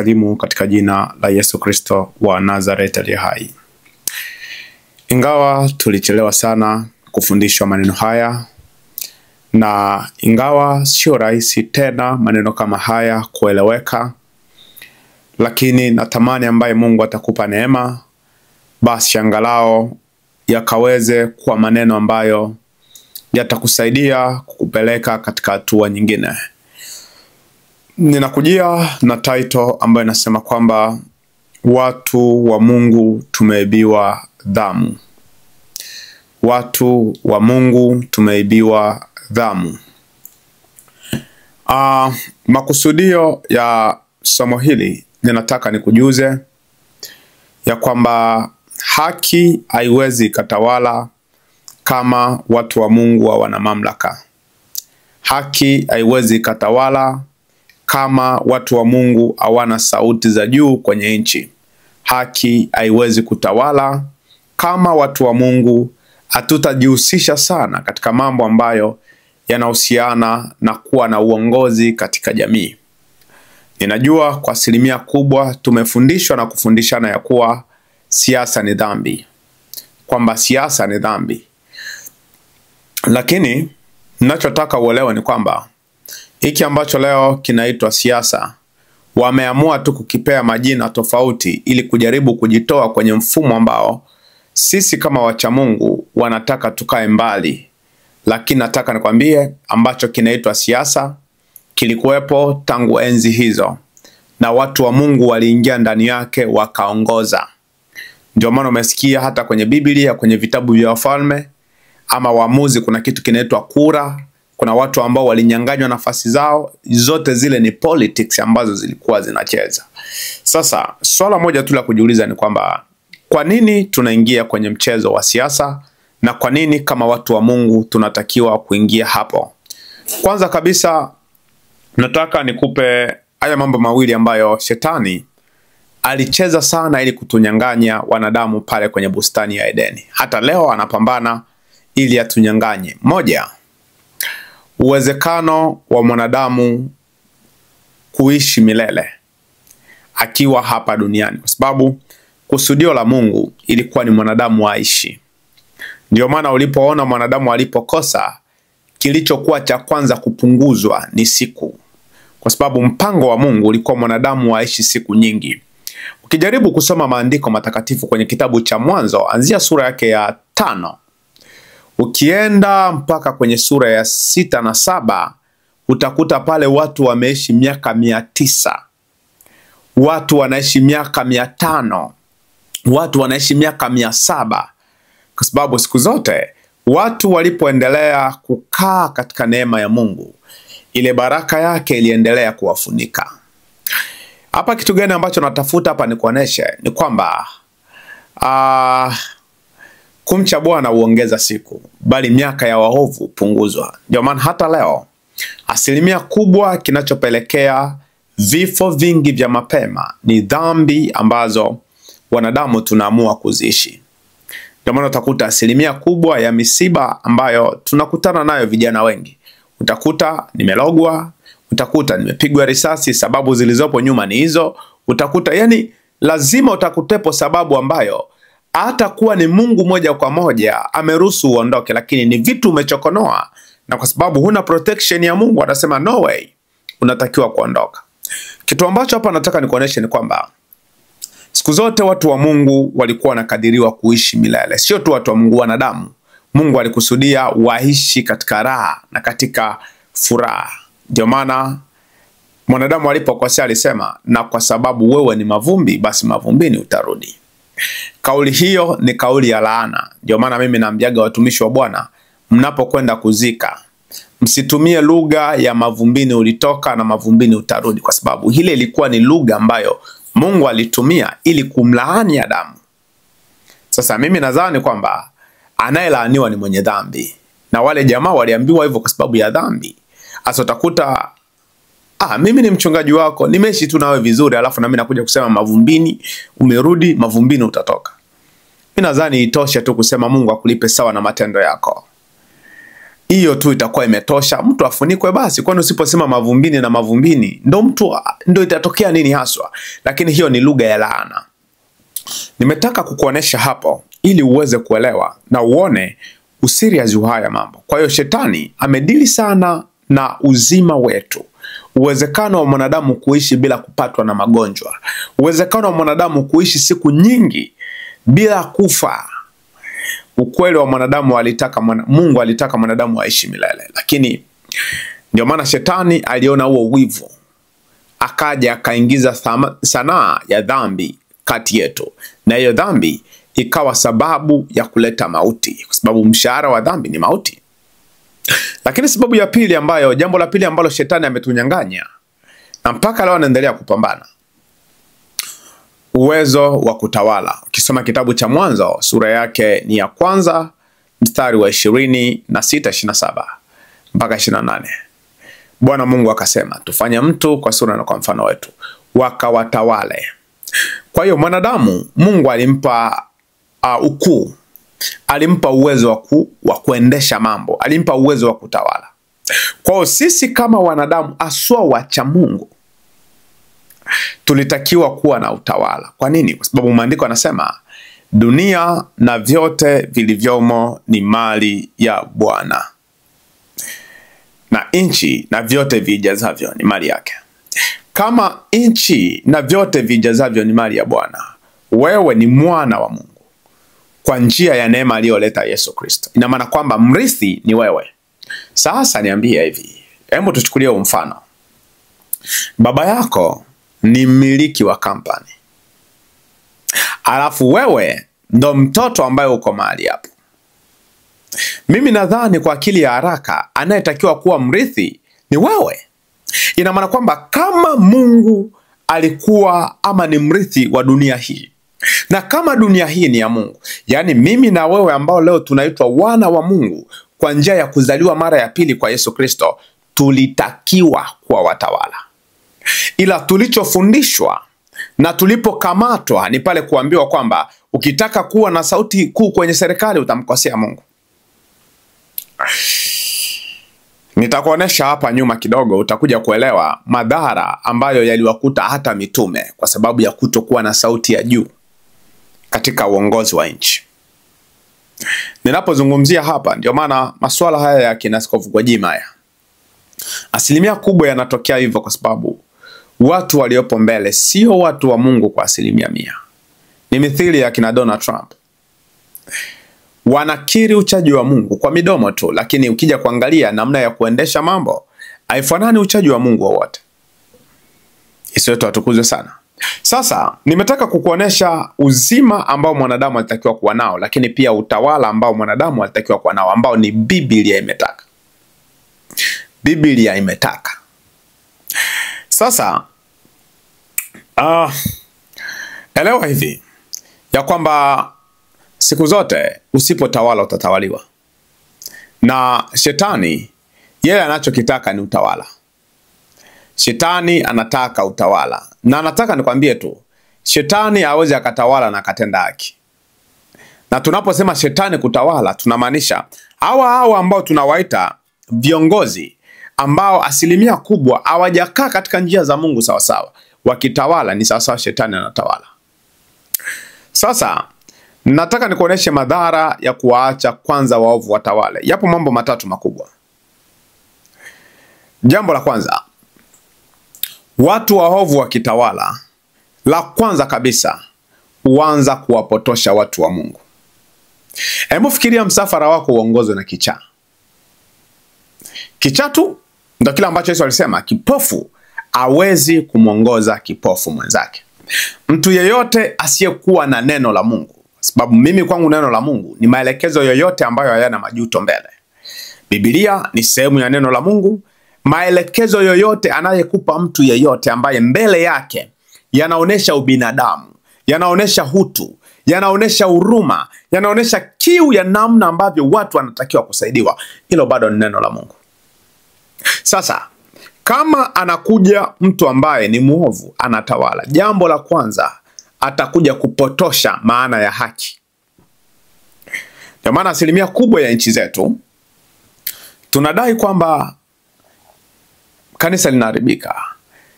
Salimu katika jina la Yesu Kristo wa Nazareth aliye hai. Ingawa tulichelewa sana kufundishwa maneno haya, na ingawa sio rahisi tena maneno kama haya kueleweka, lakini natamani ambaye Mungu atakupa neema, basi angalau yakaweze kuwa maneno ambayo yatakusaidia kukupeleka katika hatua nyingine. Ninakujia na title ambayo inasema kwamba watu wa Mungu tumeibiwa dhamu. Watu wa Mungu tumeibiwa dhamu. Makusudio ya somo hili ninataka nikujuze ya kwamba haki haiwezi katawala kama watu wa Mungu hawana mamlaka. Haki haiwezi katawala kama watu wa Mungu hawana sauti za juu kwenye nchi. Haki haiwezi kutawala kama watu wa Mungu hatutajihusisha sana katika mambo ambayo yanahusiana na kuwa na uongozi katika jamii. Ninajua kwa asilimia kubwa tumefundishwa na kufundishana ya kuwa siasa ni dhambi, kwamba siasa ni dhambi. Lakini ninachotaka uelewe ni kwamba hiki ambacho leo kinaitwa siasa wameamua tu kukipea majina tofauti ili kujaribu kujitoa kwenye mfumo ambao sisi kama wacha Mungu wanataka tukae mbali. Lakini nataka nikwambie ambacho kinaitwa siasa kilikuwepo tangu enzi hizo, na watu wa Mungu waliingia ndani yake wakaongoza. Ndio maana umesikia hata kwenye Biblia, kwenye vitabu vya wafalme ama waamuzi, kuna kitu kinaitwa kura. Kuna watu ambao walinyang'anywa nafasi zao. Zote zile ni politics ambazo zilikuwa zinacheza. Sasa swala moja tu la kujiuliza ni kwamba kwa nini tunaingia kwenye mchezo wa siasa, na kwa nini kama watu wa Mungu tunatakiwa kuingia hapo? Kwanza kabisa nataka nikupe haya mambo mawili ambayo shetani alicheza sana ili kutunyang'anya wanadamu pale kwenye bustani ya Edeni. Hata leo anapambana ili atunyang'anye. Moja, uwezekano wa mwanadamu kuishi milele akiwa hapa duniani, kwa sababu kusudio la Mungu ilikuwa ni mwanadamu aishi. Ndio maana ulipoona mwanadamu alipokosa, kilichokuwa cha kwanza kupunguzwa ni siku, kwa sababu mpango wa Mungu ulikuwa mwanadamu aishi siku nyingi. Ukijaribu kusoma maandiko matakatifu kwenye kitabu cha Mwanzo, anzia sura yake ya 5 ukienda mpaka kwenye sura ya 6 na 7, utakuta pale watu wameishi miaka 900, watu wanaishi miaka 500, watu wanaishi miaka 700. Kwa sababu siku zote watu walipoendelea kukaa katika neema ya Mungu, ile baraka yake iliendelea kuwafunika. Hapa kitu gani ambacho natafuta hapa nikuoneshe ni kwamba kumcha Bwana huongeza siku, bali miaka ya waovu hupunguzwa. Ndio maana hata leo asilimia kubwa kinachopelekea vifo vingi vya mapema ni dhambi ambazo wanadamu tunaamua kuziishi. Ndio maana utakuta asilimia kubwa ya misiba ambayo tunakutana nayo vijana wengi, utakuta nimelogwa, utakuta nimepigwa risasi, sababu zilizopo nyuma ni hizo. Utakuta yani lazima utakutepo sababu ambayo hata kuwa ni Mungu moja kwa moja ameruhusu uondoke, lakini ni vitu umechokonoa, na kwa sababu huna protection ya Mungu anasema no way, unatakiwa kuondoka. Kitu ambacho hapa nataka nikuoneshe ni kwamba siku zote watu wa Mungu walikuwa wanakadiriwa kuishi milele. Sio tu watu wa Mungu, wanadamu. Mungu alikusudia waishi katika raha na katika furaha. Ndio maana mwanadamu alipokosea alisema, na kwa sababu wewe ni mavumbi, basi mavumbini utarudi. Kauli hiyo ni kauli ya laana. Ndio maana mimi naambiaga watumishi wa Bwana, mnapokwenda kuzika msitumie lugha ya mavumbini ulitoka na mavumbini utarudi, kwa sababu ile ilikuwa ni lugha ambayo Mungu alitumia ili kumlaani Adamu. Sasa mimi nadhani kwamba anayelaaniwa ni mwenye dhambi, na wale jamaa waliambiwa hivyo kwa sababu ya dhambi. Sasa utakuta mimi ni mchungaji wako, nimeishi tu nawe vizuri, alafu na mimi nakuja kusema mavumbini umerudi, mavumbini utatoka. Mimi nadhani itoshe tu kusema Mungu akulipe sawa na matendo yako. Hiyo tu itakuwa imetosha, mtu afunikwe basi. Kwani usiposema mavumbini na mavumbini ndo mtu ndo itatokea nini haswa? Lakini hiyo ni lugha ya laana. Nimetaka kukuonesha hapo ili uweze kuelewa na uone userious wa haya mambo. Kwa hiyo shetani amedili sana na uzima wetu, uwezekano wa mwanadamu kuishi bila kupatwa na magonjwa, uwezekano wa mwanadamu kuishi siku nyingi bila kufa. Ukweli wa mwanadamu alitaka Mungu alitaka mwanadamu aishi milele, lakini ndio maana shetani aliona huo wivu, akaja akaingiza sanaa ya dhambi kati yetu, na hiyo dhambi ikawa sababu ya kuleta mauti, kwa sababu mshahara wa dhambi ni mauti. Lakini sababu ya pili ambayo, jambo la pili ambalo shetani ametunyang'anya na mpaka leo anaendelea kupambana, uwezo wa kutawala. Ukisoma kitabu cha Mwanzo sura yake ni ya kwanza mstari wa 26, 27 mpaka 28. Bwana Mungu akasema, tufanye mtu kwa sura na kwa mfano wetu, wakawatawale. Kwa hiyo mwanadamu Mungu alimpa ukuu, alimpa uwezo wa kuendesha mambo, alimpa uwezo wa kutawala. Kwa hiyo sisi kama wanadamu aswa wacha Mungu tulitakiwa kuwa na utawala. Kwa nini? Kwa sababu maandiko yanasema dunia na vyote vilivyomo ni mali ya Bwana, na nchi na vyote vijazavyo ni mali yake. Kama nchi na vyote vijazavyo ni mali ya Bwana, wewe ni mwana wa Mungu kwa njia ya neema aliyoleta Yesu Kristo. Ina maana kwamba mrithi ni wewe. Sasa niambie hivi, hebu tuchukulie mfano. Baba yako ni mmiliki wa kampani, alafu wewe ndo mtoto ambaye uko mahali hapo. Mimi nadhani kwa akili ya haraka, anayetakiwa kuwa mrithi ni wewe. Ina maana kwamba kama Mungu alikuwa ama ni mrithi wa dunia hii, na kama dunia hii ni ya Mungu, yani mimi na wewe ambao leo tunaitwa wana wa Mungu kwa njia ya kuzaliwa mara ya pili kwa Yesu Kristo, tulitakiwa kuwa watawala. Ila tulichofundishwa na tulipokamatwa ni pale kuambiwa kwamba ukitaka kuwa na sauti kuu kwenye serikali utamkosea Mungu. Nitakuonesha hapa nyuma kidogo, utakuja kuelewa madhara ambayo yaliwakuta hata mitume kwa sababu ya kutokuwa na sauti ya juu katika uongozi wa nchi. Ninapozungumzia hapa, ndio maana masuala haya ya kina Askofu Gwajima haya asilimia kubwa yanatokea hivyo, kwa sababu watu waliopo mbele sio watu wa Mungu kwa 100%. Ni mithili ya kina Donald Trump. Wanakiri uchaji wa Mungu kwa midomo tu, lakini ukija kuangalia namna ya kuendesha mambo haifanani uchaji wa Mungu wowote. Yesu wetu atukuzwe sana. Sasa nimetaka kukuonesha uzima ambao mwanadamu alitakiwa kuwa nao, lakini pia utawala ambao mwanadamu alitakiwa kuwa nao, ambao ni Biblia imetaka. Biblia imetaka. Sasa elewa hivi ya kwamba siku zote usipotawala utatawaliwa. Na shetani yeye anachokitaka ni utawala. Shetani anataka utawala. Na anataka nikwambie tu, shetani hawezi akatawala na akatenda haki. Na tunaposema shetani kutawala, tunamaanisha hawa hawa ambao tunawaita viongozi ambao asilimia kubwa hawajakaa katika njia za Mungu sawa sawa. Wakitawala ni sawa sawa shetani anatawala. Sasa nataka nikuoneshe madhara ya kuwaacha kwanza waovu watawale. Yapo mambo matatu makubwa. Jambo la kwanza, watu waovu wakitawala, la kwanza kabisa huanza kuwapotosha watu wa Mungu. Hebu fikiria msafara wako uongozwe na kichaa. Kichaa tu ndio kile ambacho Yesu alisema, kipofu hawezi kumwongoza kipofu mwenzake. Mtu yeyote asiyekuwa na neno la Mungu, sababu mimi kwangu neno la Mungu ni maelekezo yoyote ambayo hayana majuto mbele. Biblia ni sehemu ya neno la Mungu. Maelekezo yoyote anayekupa mtu yeyote ambaye mbele yake yanaonesha ubinadamu, yanaonesha hutu, yanaonesha huruma, yanaonesha kiu ya namna ambavyo watu wanatakiwa kusaidiwa, hilo bado ni neno la Mungu. Sasa kama anakuja mtu ambaye ni muovu anatawala, jambo la kwanza atakuja kupotosha maana ya haki. Ndio maana asilimia kubwa ya nchi zetu Tunadai kwamba kanisa linaharibika.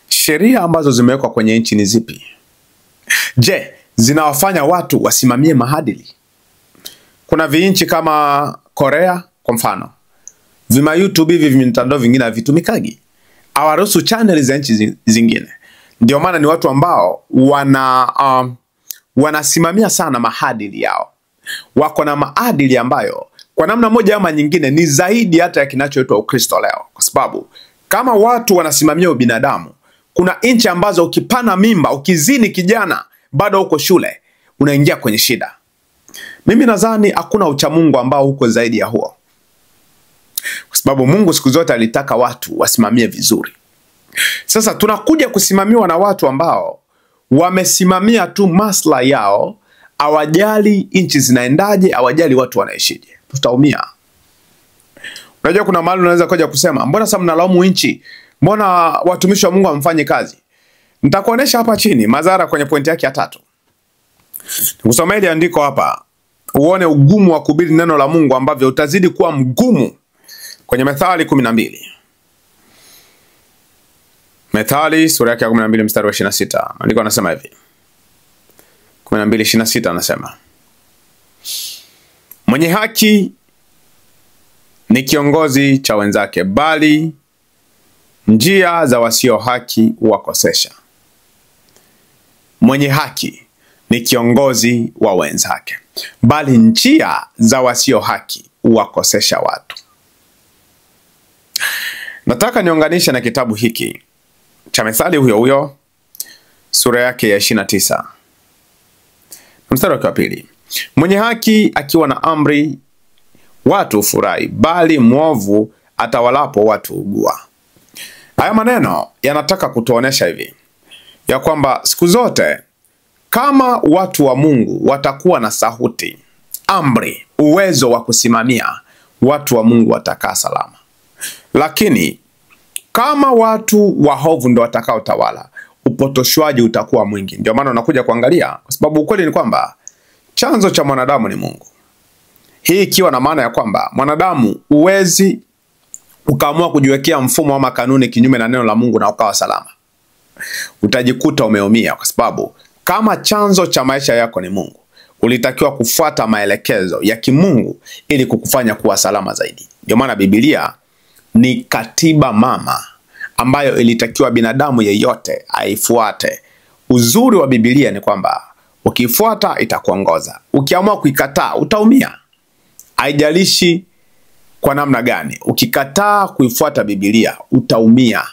Sheria ambazo zimewekwa kwenye nchi ni zipi? Je, zinawafanya watu wasimamie maadili? Kuna vinchi kama Korea kwa mfano, vima YouTube hivi mitandao vingine havitumikagi, hawaruhusu channel za nchi zingine. Ndio maana ni watu ambao wanasimamia sana maadili yao. Wako na maadili ambayo kwa namna moja ama nyingine ni zaidi hata ya kinachoitwa Ukristo leo, kwa sababu kama watu wanasimamia ubinadamu, kuna nchi ambazo ukipana mimba, ukizini kijana bado uko shule, unaingia kwenye shida. Mimi nadhani hakuna uchamungu ambao uko zaidi ya huo, kwa sababu Mungu siku zote alitaka watu wasimamie vizuri. Sasa tunakuja kusimamiwa na watu ambao wamesimamia tu maslahi yao, hawajali nchi zinaendaje, hawajali watu wanaishije. Tutaumia. Unajua kuna mahali unaweza kuja kusema, mbona sasa mnalaumu nchi? Mbona watumishi wa Mungu hamfanyi kazi? Nitakuonesha hapa chini madhara kwenye pointi yake ya 3. Nikusomee ile andiko hapa uone ugumu wa kuhubiri neno la Mungu ambavyo utazidi kuwa mgumu kwenye Methali 12. Methali sura yake ya 12 mstari wa 26. Maandiko yanasema hivi. 12:26 anasema, mwenye haki ni kiongozi cha wenzake, bali njia za wasio haki huwakosesha. Mwenye haki ni kiongozi wa wenzake, bali njia za wasio haki huwakosesha watu. Nataka niunganishe na kitabu hiki cha Methali huyo huyo sura yake ya 29 mstari wa 2. Mwenye haki akiwa na amri watu hufurahi, bali mwovu atawalapo watu hugua. Haya maneno yanataka kutuonesha hivi ya kwamba siku zote kama watu wa Mungu watakuwa na sauti, amri, uwezo wa kusimamia, watu wa Mungu watakaa salama. Lakini kama watu wahovu ndo watakaotawala, upotoshwaji utakuwa mwingi. Ndio maana unakuja kuangalia, kwa sababu ukweli ni kwamba chanzo cha mwanadamu ni Mungu. Hii ikiwa na maana ya kwamba mwanadamu uwezi ukaamua kujiwekea mfumo ama kanuni kinyume na neno la Mungu na ukawa salama. Utajikuta umeumia, kwa sababu kama chanzo cha maisha yako ni Mungu, ulitakiwa kufuata maelekezo ya kimungu ili kukufanya kuwa salama zaidi. Ndio maana Biblia ni katiba mama ambayo ilitakiwa binadamu yeyote aifuate. Uzuri wa Biblia ni kwamba ukifuata itakuongoza. Ukiamua kuikataa utaumia. Haijalishi kwa namna gani, ukikataa kuifuata Biblia utaumia.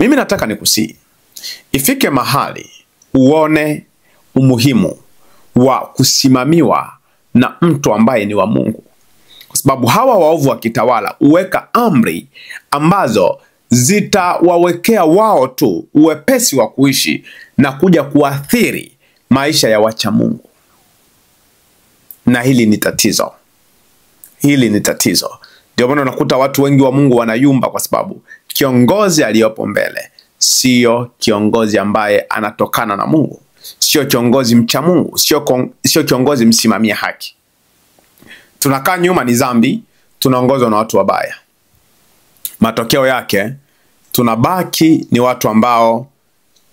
Mimi nataka nikusihi, ifike mahali uone umuhimu wa kusimamiwa na mtu ambaye ni wa Mungu. Kwa sababu hawa waovu wakitawala uweka amri ambazo zitawawekea wao tu uwepesi wa kuishi na kuja kuathiri maisha ya wacha Mungu. Na hili ni tatizo. Hili ni tatizo. Ndio maana unakuta watu wengi wa Mungu wanayumba, kwa sababu kiongozi aliyopo mbele sio kiongozi ambaye anatokana na Mungu, sio kiongozi mcha Mungu, sio kiongozi msimamia haki. Tunakaa nyuma ni dhambi, tunaongozwa na watu wabaya. Matokeo yake tunabaki ni watu ambao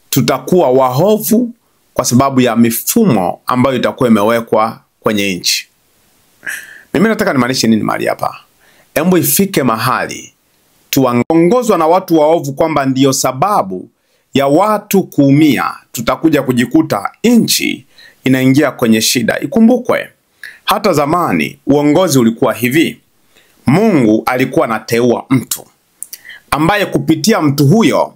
tutakuwa wahovu kwa sababu ya mifumo ambayo itakuwa imewekwa kwenye nchi. Mimi nataka nimaanishe nini mahali hapa? Embu ifike mahali tuongozwa na watu waovu kwamba ndiyo sababu ya watu kuumia, tutakuja kujikuta nchi inaingia kwenye shida. Ikumbukwe hata zamani uongozi ulikuwa hivi. Mungu alikuwa anateua mtu ambaye kupitia mtu huyo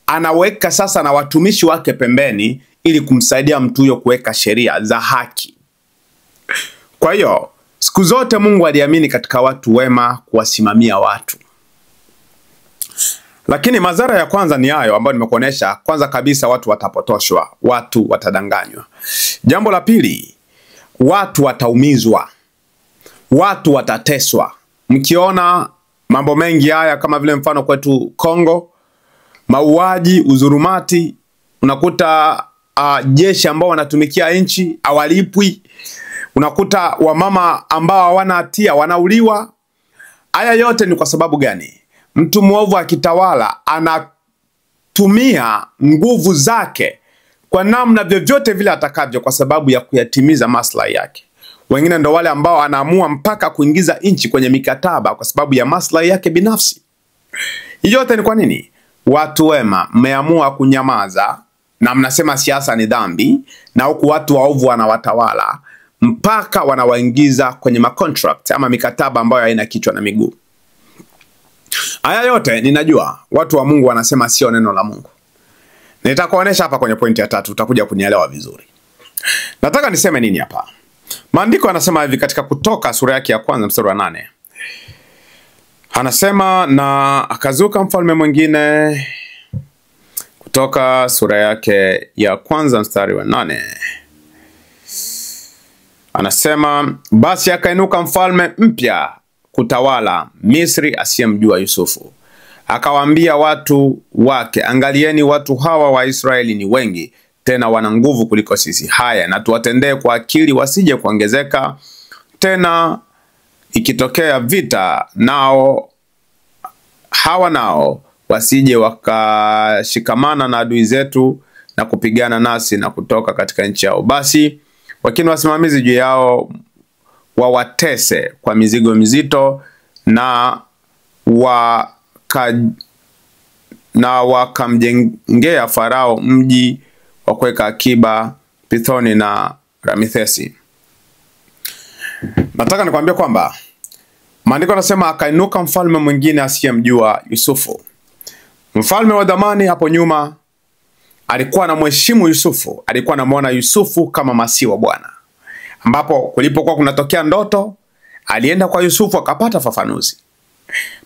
anaweka sasa na watumishi wake pembeni ili kumsaidia mtu huyo kuweka sheria za haki. Kwa hiyo siku zote Mungu aliamini katika watu wema kuwasimamia watu. Lakini madhara ya kwanza ni hayo ambayo nimekuonesha. Kwanza kabisa watu watapotoshwa, watu watadanganywa. Jambo la pili, watu wataumizwa, watu watateswa. Mkiona mambo mengi haya kama vile mfano kwetu Kongo, mauaji, uzurumati, unakuta jeshi ambao wanatumikia nchi hawalipwi, unakuta wamama ambao hawana hatia wanauliwa, Haya yote ni kwa sababu gani? Mtu mwovu akitawala anatumia nguvu zake kwa namna vyovyote vile atakavyo kwa sababu ya kuyatimiza maslahi yake. Wengine ndo wale ambao anaamua mpaka kuingiza nchi kwenye mikataba kwa sababu ya maslahi yake binafsi. Yote ni kwa nini? Watu wema mmeamua kunyamaza na mnasema siasa ni dhambi, na huku watu waovu wanawatawala mpaka wanawaingiza kwenye macontract ama mikataba ambayo haina kichwa na miguu. Haya yote ninajua watu wa Mungu wanasema sio neno la Mungu. Nitakuonesha hapa kwenye pointi ya tatu, utakuja kunielewa vizuri. Nataka niseme nini hapa? Maandiko yanasema hivi katika Kutoka sura yake ya kwanza mstari wa 8. Anasema, na akazuka mfalme mwingine. Kutoka sura yake ya kwanza mstari wa 8. Anasema, basi akainuka mfalme mpya kutawala Misri asiyemjua Yusufu. Akawaambia watu wake, angalieni watu hawa wa Israeli ni wengi, tena wana nguvu kuliko sisi. Haya, na tuwatendee kwa akili wasije kuongezeka. Tena ikitokea vita nao hawa nao wasije wakashikamana na adui zetu na kupigana nasi na kutoka katika nchi yao. Basi wakini wasimamizi juu yao wawatese kwa mizigo mizito na wakamjengea Farao mji wa kuweka akiba Pithoni na Ramithesi. Nataka nikwambie kwamba maandiko yanasema akainuka mfalme mwingine asiyemjua Yusufu. Mfalme wa zamani hapo nyuma alikuwa anamheshimu Yusufu, alikuwa anamuona Yusufu kama masihi wa Bwana. Ambapo kulipokuwa kunatokea ndoto, alienda kwa Yusufu akapata fafanuzi.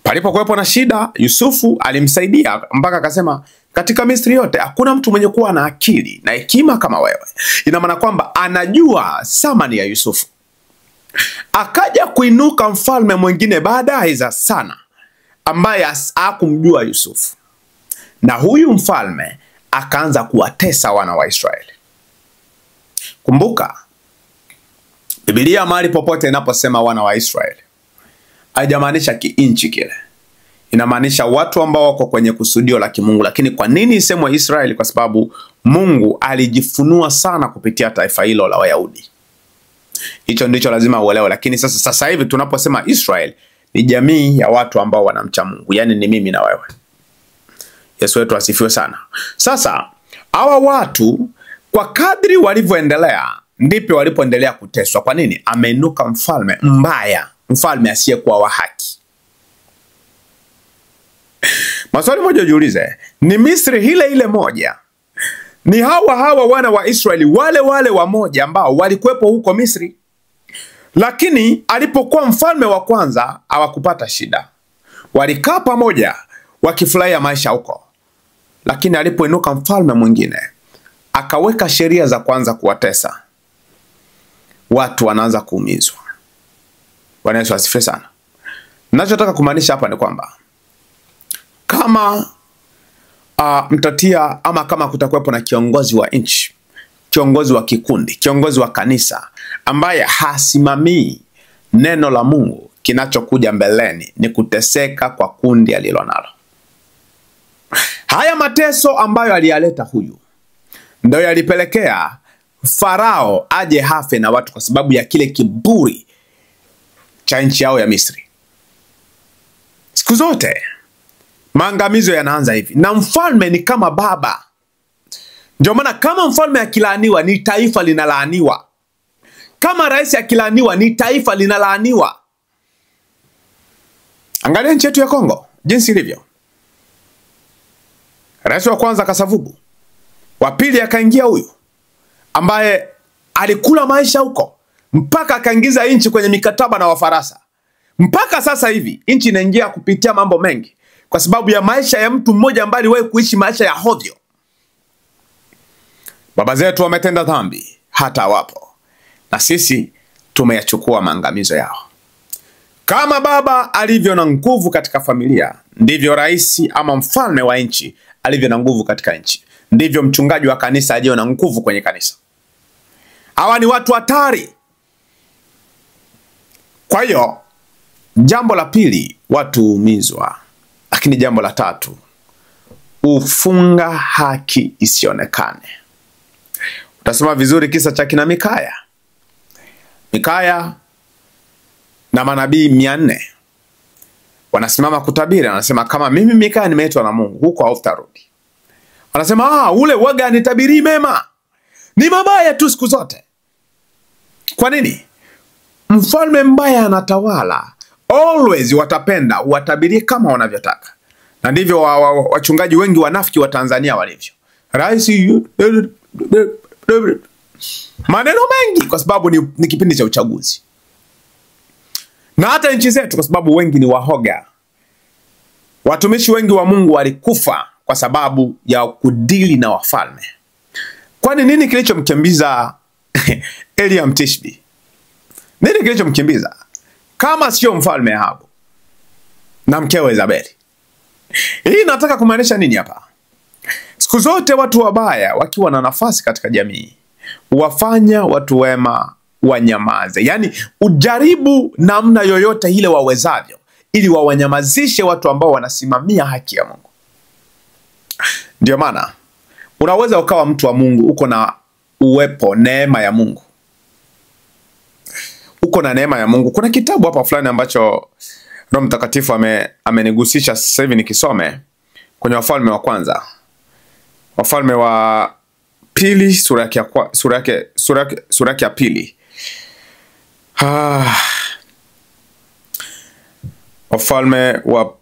Palipokuwepo na shida, Yusufu alimsaidia mpaka akasema katika Misri yote hakuna mtu mwenye kuwa na akili na hekima kama wewe. Ina maana kwamba anajua thamani ya Yusufu. Akaja kuinuka mfalme mwingine baadaye za sana ambaye hakumjua Yusufu. Na huyu mfalme akaanza kuwatesa wana wa Israeli. Kumbuka, Biblia mahali popote inaposema wana wa Israeli haijamaanisha kiinchi kile. Inamaanisha watu ambao wako kwenye kusudio la kimungu. Lakini kwa nini isemwe Israeli? Kwa sababu Mungu alijifunua sana kupitia taifa hilo la Wayahudi. Hicho ndicho lazima uelewe. Lakini sasa hivi tunaposema Israel ni jamii ya watu ambao wanamcha Mungu. Yaani ni mimi na wewe. Yesu wetu asifiwe sana. Sasa hawa watu kwa kadri walivyoendelea ndipo walipoendelea kuteswa. Kwa nini? Ameinuka mfalme mbaya, mfalme asiyekuwa wa haki. Maswali moja ujiulize, ni Misri ile ile moja? Ni hawa hawa wana wa Israeli wale wale wa moja ambao walikuwepo huko Misri. Lakini alipokuwa mfalme wa kwanza hawakupata shida. Walikaa pamoja wakifurahia maisha huko. Lakini alipoinuka mfalme mwingine akaweka sheria za kwanza kuwatesa. Watu wanaanza kuumizwa. Bwana Yesu asifiwe sana. Ninachotaka kumaanisha hapa ni kwamba kama mtatia ama kama kutakuwepo na kiongozi wa nchi, kiongozi wa kikundi, kiongozi wa kanisa ambaye hasimamii neno la Mungu, kinachokuja mbeleni ni kuteseka kwa kundi alilonalo. Haya mateso ambayo aliyaleta huyu ndio yalipelekea Farao aje hafe na watu kwa sababu ya kile kiburi cha nchi yao ya Misri. Siku zote maangamizo yanaanza hivi. Na mfalme ni kama baba. Ndio maana kama mfalme akilaaniwa ni taifa linalaaniwa. Kama rais akilaaniwa ni taifa linalaaniwa. Angalia nchi yetu ya Kongo jinsi ilivyo. Rais wa kwanza Kasavubu, wa pili akaingia huyu ambaye alikula maisha huko mpaka akaingiza nchi kwenye mikataba na Wafaransa. Mpaka sasa hivi nchi inaingia kupitia mambo mengi kwa sababu ya maisha ya mtu mmoja ambaye aliwahi kuishi maisha ya hovyo. Baba zetu wametenda dhambi hata wapo, na sisi tumeyachukua maangamizo yao. Kama baba alivyo na nguvu katika familia, ndivyo rais ama mfalme wa nchi alivyo na nguvu katika nchi. Ndivyo mchungaji wa kanisa alivyo na nguvu kwenye kanisa. Hawa ni watu hatari. Kwa hiyo Jambo la pili, watu huumizwa. Lakini jambo la tatu, ufunga haki isionekane. Utasema vizuri kisa cha kina Mikaya. Mikaya na manabii 400 wanasimama kutabiri, anasema kama mimi Mikaya nimeitwa na Mungu, huko hautarudi. Anasema ule waga nitabiri mema, ni mabaya tu siku zote. Kwa nini? Mfalme mbaya anatawala, always watapenda watabirie kama wanavyotaka. Na ndivyo wachungaji wengi wanafiki wa Tanzania walivyo. Rais maneno mengi, kwa sababu ni kipindi cha uchaguzi. Na hata nchi zetu, kwa sababu wengi ni wahoga. Watumishi wengi wa Mungu walikufa kwa sababu ya kudili na wafalme. Kwani nini kilichomkimbiza Elia Mtishbi? Nini kilichomkimbiza? Kama sio mfalme Ahabu na mkewe Yezebeli. Hii nataka kumaanisha nini hapa? Siku zote watu wabaya wakiwa na nafasi katika jamii wafanya watu wema wanyamaze. Yaani ujaribu namna yoyote ile wawezavyo ili wawanyamazishe watu ambao wanasimamia haki ya Mungu. Ndio maana unaweza ukawa mtu wa Mungu, uko na uwepo neema ya Mungu. Uko na neema ya Mungu. Kuna kitabu hapa fulani ambacho Roho Mtakatifu amenigusisha sasa hivi nikisome kwenye Wafalme wa Kwanza. Wafalme wa Pili sura yake ya pili. Wafalme wa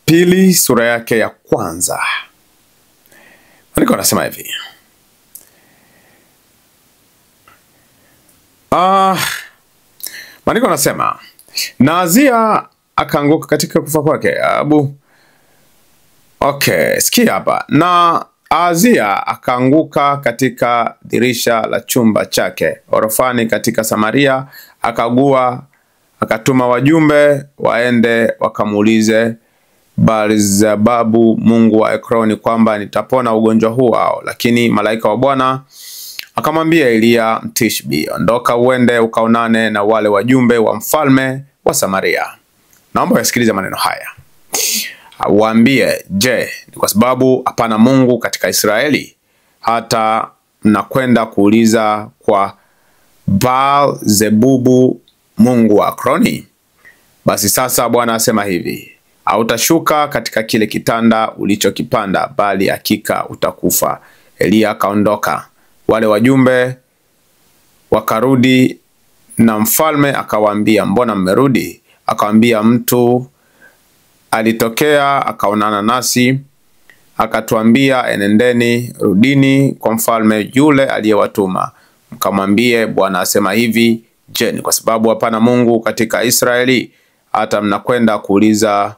Pili sura yake ya kwanza. Maandiko yanasema hivi. Maandiko yanasema na Azia akaanguka katika kufa kwake. Okay, sikia hapa. Na Azia akaanguka katika dirisha la chumba chake orofani katika Samaria, akagua, akatuma wajumbe waende wakamuulize Baal-zebubu mungu wa Ekroni kwamba nitapona ugonjwa huu wao. Lakini malaika wa Bwana akamwambia Elia Mtishbi, ondoka uende ukaonane na wale wajumbe wa mfalme wa Samaria. Naomba uyasikilize maneno haya. Waambie, je, ni kwa sababu hapana Mungu katika Israeli hata mnakwenda kuuliza kwa Baal-zebubu mungu wa Ekroni? Basi sasa Bwana asema hivi, hautashuka katika kile kitanda ulichokipanda, bali hakika utakufa. Elia akaondoka. Wale wajumbe wakarudi na mfalme akawaambia, mbona mmerudi? Akawaambia, mtu alitokea akaonana nasi akatuambia, enendeni, rudini kwa mfalme yule aliyewatuma, mkamwambie Bwana asema hivi, je, ni kwa sababu hapana Mungu katika Israeli hata mnakwenda kuuliza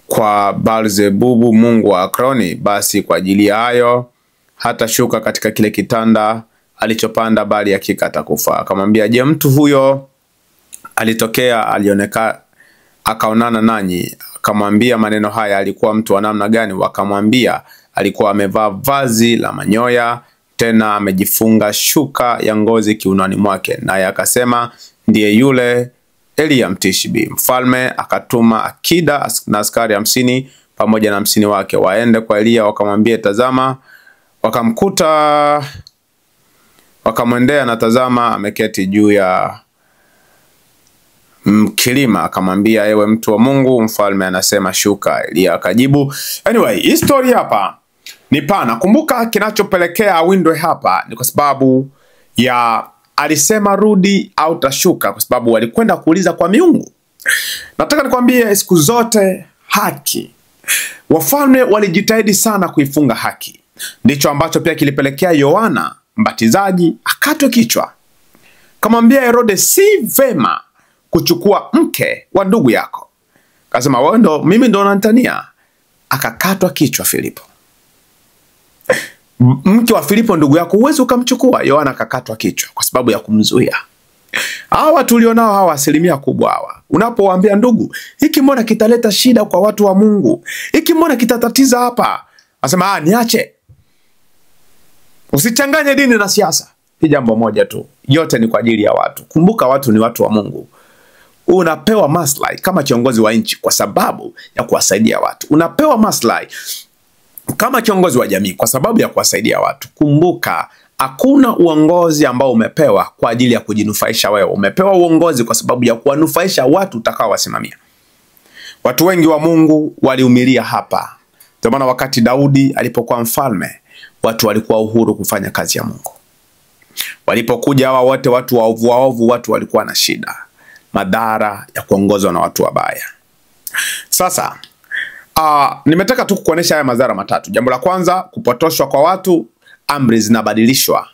kwa Baal-zebubu mungu wa Ekroni? Basi kwa ajili ya hayo hatashuka katika kile kitanda alichopanda, bali hakika atakufa. Akamwambia, je, mtu huyo alitokea alioneka akaonana nanyi akamwambia maneno haya alikuwa mtu wa namna gani? Wakamwambia, alikuwa amevaa vazi la manyoya, tena amejifunga shuka ya ngozi kiunoni mwake. Naye akasema, ndiye yule Elia Mtishbi. Mfalme akatuma akida na askari 50 pamoja na 50 wake waende kwa Elia, wakamwambia, tazama, wakamkuta, wakamwendea na tazama ameketi juu ya mkilima. Akamwambia, ewe mtu wa Mungu, mfalme anasema shuka. Elia akajibu. Anyway, hii story hapa ni pana. Kumbuka kinachopelekea awindwe hapa ni kwa sababu ya alisema rudi au tashuka, kwa sababu walikwenda kuuliza kwa miungu. Nataka nikwambie siku zote haki. Wafalme walijitahidi sana kuifunga haki. Ndicho ambacho pia kilipelekea Yohana Mbatizaji akatwe kichwa. Kamwambia Herode, si vema kuchukua mke wa ndugu yako. Akasema, wewe ndo, mimi ndo unanitania. Akakatwa kichwa Filipo. Mke wa Filipo ndugu yako huwezi ukamchukua. Yohana akakatwa kichwa kwa sababu ya kumzuia. Hawa tulionao hawa asilimia kubwa hawa. Unapowaambia ndugu, hiki mbona kitaleta shida kwa watu wa Mungu? Hiki mbona kitatatiza hapa? Anasema, niache. Usichanganye dini na siasa. Ni jambo moja tu. Yote ni kwa ajili ya watu. Kumbuka watu ni watu wa Mungu. Unapewa maslahi kama kiongozi wa nchi kwa sababu ya kuwasaidia watu. Unapewa maslahi kama kiongozi wa jamii kwa sababu ya kuwasaidia watu. Kumbuka, hakuna uongozi ambao umepewa kwa ajili ya kujinufaisha wewe. Umepewa uongozi kwa sababu ya kuwanufaisha watu utakaowasimamia. Watu wengi wa Mungu waliumilia hapa. Ndio maana wakati Daudi alipokuwa mfalme, watu walikuwa uhuru kufanya kazi ya Mungu. Walipokuja hawa wote watu waovu waovu, watu walikuwa na shida. Madhara ya kuongozwa na watu wabaya. Sasa, nimetaka tu kukuonesha haya madhara matatu. Jambo la kwanza, kupotoshwa kwa watu, amri zinabadilishwa.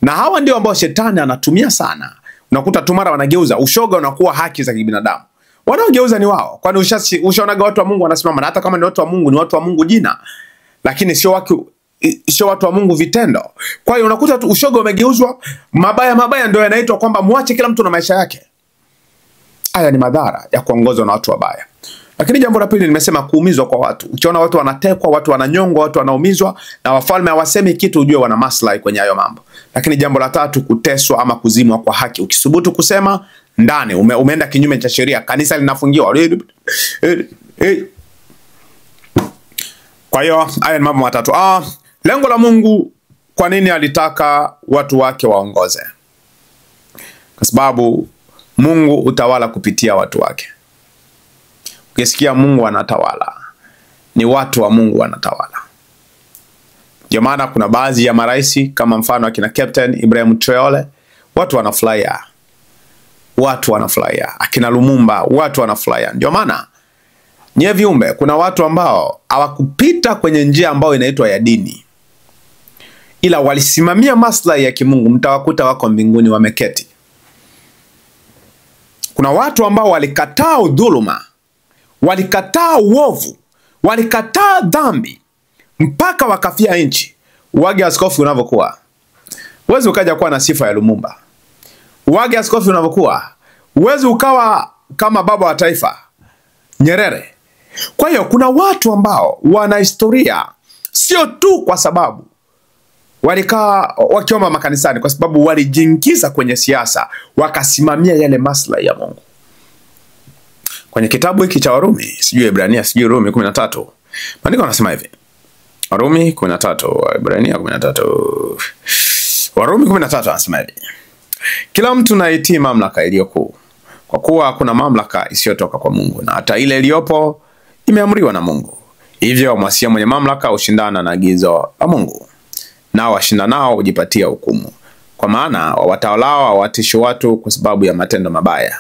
Na hawa ndio ambao shetani anatumia sana. Unakuta tu mara wanageuza ushoga unakuwa haki za kibinadamu. Wanaogeuza ni wao. Kwani ushaonaga watu wa Mungu wanasimama, na hata kama ni watu wa Mungu, ni watu wa Mungu jina, lakini sio watu wa Mungu vitendo. Kwa hiyo unakuta tu ushoga umegeuzwa, mabaya mabaya ndio yanaitwa kwamba muache kila mtu na maisha yake. Haya ni madhara ya kuongozwa na watu wabaya. Lakini jambo la pili nimesema, kuumizwa kwa watu. Ukiona watu wanatekwa, watu wananyongwa, watu wanaumizwa na wafalme hawasemi kitu, ujue wana maslahi kwenye hayo mambo. Lakini jambo la tatu, kuteswa ama kuzimwa kwa haki. Ukisubutu kusema ndani, umeenda kinyume cha sheria, kanisa linafungiwa. Kwa hiyo haya ni mambo matatu. Lengo la Mungu, kwa nini alitaka watu wake waongoze? Kwa sababu Mungu utawala kupitia watu wake. Ukisikia Mungu anatawala, ni watu wa Mungu wanatawala. Ndio maana kuna baadhi ya maraisi kama mfano akina Captain Ibrahim Traore, watu wanafurahia. Watu wanafurahia. Akina Lumumba, watu wanafurahia. Ndio maana nye viumbe, kuna watu ambao hawakupita kwenye njia ambayo inaitwa ya dini, ila walisimamia maslahi ya kimungu, mtawakuta wako mbinguni wameketi. Kuna watu ambao walikataa udhuluma, walikataa uovu, walikataa dhambi mpaka wakafia nchi. Wage askofu unavyokuwa, huwezi ukaja kuwa na sifa ya Lumumba. Wage askofu unavyokuwa, huwezi ukawa kama baba wa taifa Nyerere. Kwa hiyo kuna watu ambao wana historia, sio tu kwa sababu walikaa wakiomba makanisani, kwa sababu walijiingiza kwenye siasa, wakasimamia yale maslahi ya Mungu. Kwenye kitabu hiki cha Warumi, sijui Ibrania, sijui Rumi 13, maandiko yanasema hivi. Warumi 13, Ibrania 13. Warumi 13 anasema hivi. Kila mtu na itii mamlaka iliyo kuu, kwa kuwa kuna mamlaka isiyotoka kwa Mungu, na hata ile iliyopo imeamriwa na Mungu. Hivyo mwasia mwenye mamlaka hushindana na agizo la Mungu, nao washindanao hujipatia hukumu. Kwa maana watawalao hawatishi watu kwa sababu ya matendo mabaya,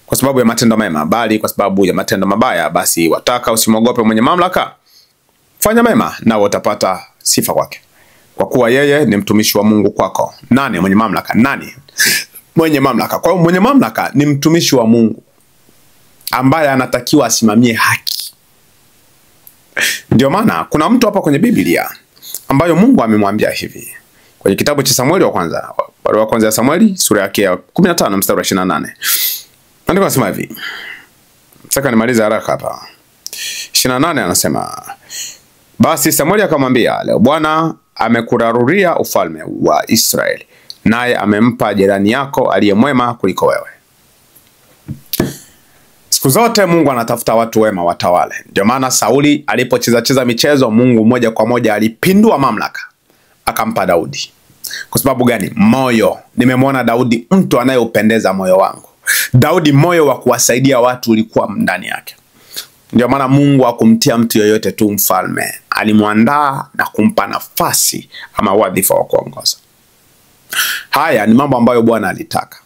kwa sababu ya matendo mema, bali kwa sababu ya matendo mabaya. Basi wataka usimwogope mwenye mamlaka, fanya mema nawe utapata sifa kwake, kwa kuwa yeye ni mtumishi wa Mungu kwako. Nani mwenye mamlaka? Nani mwenye mamlaka? Kwa hiyo mwenye mamlaka ni mtumishi wa Mungu ambaye anatakiwa asimamie haki. Ndio maana kuna mtu hapa kwenye Biblia ambayo Mungu amemwambia hivi. Kwenye kitabu cha Samueli wa kwanza, barua ya kwanza ya Samueli sura yake ya 15 mstari wa 28. Maandiko yanasema hivi. Nataka nimalize haraka hapa. 28 anasema, basi Samueli akamwambia, leo Bwana amekuraruria ufalme wa Israeli, naye amempa jirani yako aliye mwema kuliko wewe. Siku zote Mungu anatafuta watu wema watawale. Ndio maana Sauli alipocheza cheza michezo, Mungu moja kwa moja alipindua mamlaka, akampa Daudi. Kwa sababu gani? Moyo. Nimemwona Daudi mtu anayeupendeza moyo wangu. Daudi moyo wa kuwasaidia watu ulikuwa ndani yake. Ndio maana Mungu hakumtia mtu yoyote tu mfalme, alimwandaa na kumpa nafasi ama wadhifa wa kuongoza. Haya ni mambo ambayo Bwana alitaka.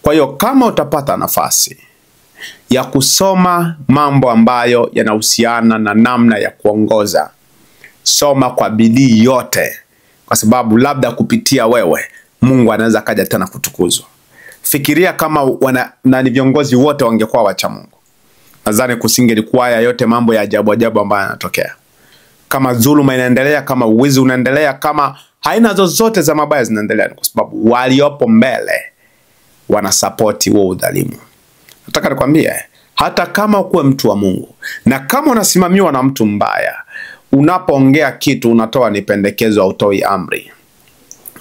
Kwa hiyo kama utapata nafasi ya kusoma mambo ambayo yanahusiana na namna ya kuongoza, soma kwa bidii yote, kwa sababu labda kupitia wewe Mungu anaweza kaja tena kutukuzwa. Fikiria kama na viongozi wote wangekuwa wacha Mungu, nadhani kusingelikuwa haya yote mambo ya ajabu ajabu ambayo yanatokea. Kama dhuluma inaendelea, kama uwizi unaendelea, kama haina zozote za mabaya zinaendelea, ni kwa sababu waliopo mbele wanasapoti huo udhalimu. Nataka nikwambie, hata kama ukuwe mtu wa Mungu na kama unasimamiwa na mtu mbaya, unapoongea kitu unatoa ni pendekezo, hautoi amri.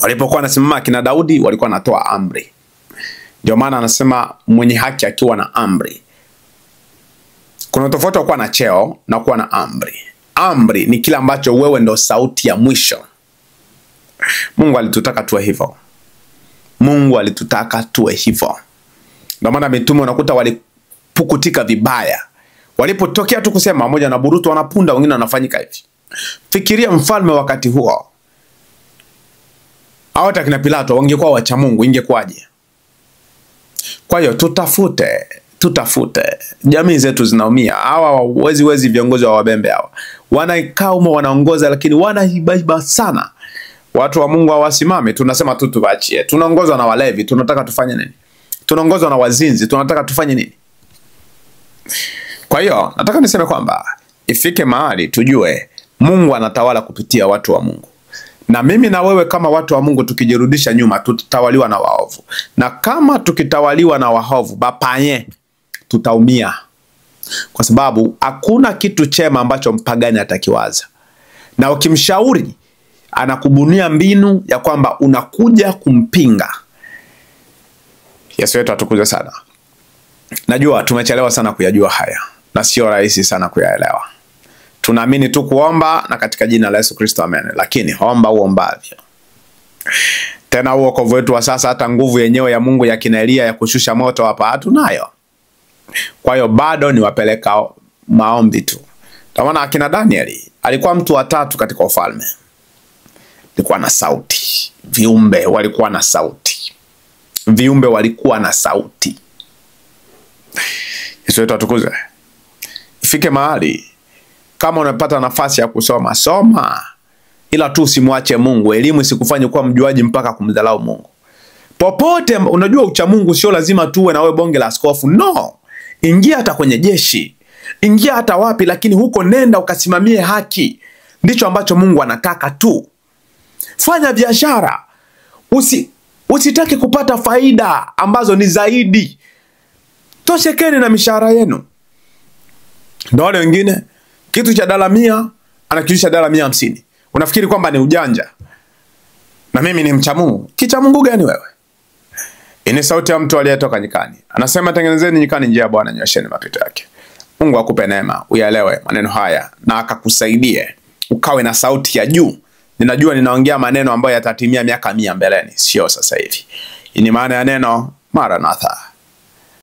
Walipokuwa wanasimama kina Daudi walikuwa wanatoa amri. Ndio maana anasema mwenye haki akiwa na amri. Kuna tofauti wa kuwa na cheo na kuwa na amri. Amri ni kile ambacho wewe ndo sauti ya mwisho. Mungu alitutaka tuwe hivyo. Mungu alitutaka tuwe hivyo. Ndio maana mitume unakuta walipukutika vibaya. Walipotokea tu kusema, mmoja anaburutu, wanapunda, wengine wanafanyika hivi. Fikiria mfalme wakati huo, au hata kina Pilato wangekuwa wacha Mungu, ingekuwaje? Kwa hiyo tutafute. Jamii zetu zinaumia. Hawa wezi viongozi wa wabembe hawa wanakaa humo wanaongoza, lakini wanahibaiba sana. Watu wa Mungu hawasimami, tunasema tu tuwaachie. Tunaongozwa na walevi, tunataka tufanye nini? Tunaongozwa na wazinzi, tunataka tufanye nini? Kwa hiyo nataka niseme kwamba ifike mahali tujue Mungu anatawala kupitia watu wa Mungu. Na mimi na wewe kama watu wa Mungu tukijirudisha nyuma tutatawaliwa na waovu. Na kama tukitawaliwa na waovu, bapanye, tutaumia. Kwa sababu hakuna kitu chema ambacho mpagani atakiwaza. Na ukimshauri anakubunia mbinu ya kwamba unakuja kumpinga. Yesu wetu atukuzwe sana. Najua tumechelewa sana kuyajua haya na sio rahisi sana kuyaelewa. Tunaamini tu kuomba na katika jina la Yesu Kristo, amen. Lakini omba uombavyo. Tena uokovu wetu wa sasa, hata nguvu yenyewe ya Mungu ya kina Elia ya kushusha moto hapa hatunayo. Kwa hiyo bado ni wapeleka maombi tu. Kwa maana akina Danieli alikuwa mtu wa tatu katika ufalme. Alikuwa na sauti. Viumbe walikuwa na sauti. Viumbe walikuwa na sauti. Yesu wetu atukuzwe. Ifike mahali kama unapata nafasi ya kusoma, soma. Ila tu usimwache Mungu. Elimu isikufanye kuwa mjuaji mpaka kumdhalau Mungu. Popote unajua ucha Mungu sio lazima tuwe na wewe bonge la askofu. No. Ingia hata kwenye jeshi. Ingia hata wapi, lakini huko nenda ukasimamie haki. Ndicho ambacho Mungu anataka tu. Fanya biashara. Usitake kupata faida ambazo ni zaidi. Toshekeni na mishahara yenu. Ndio wale wengine kitu cha dola 100 anakiisha dola 150. Unafikiri kwamba ni ujanja. Na mimi ni mcha Mungu. Kicha Mungu gani wewe? Ini sauti ya mtu aliyetoka nyikani. Anasema tengenezeni nyikani njia ya Bwana, nyosheni mapito yake. Mungu akupe neema uyaelewe maneno haya na akakusaidie ukawe na sauti ya juu. Ninajua ninaongea maneno ambayo yatatimia miaka 100 mbeleni, sio sasa hivi. Ini maana ya neno Maranatha.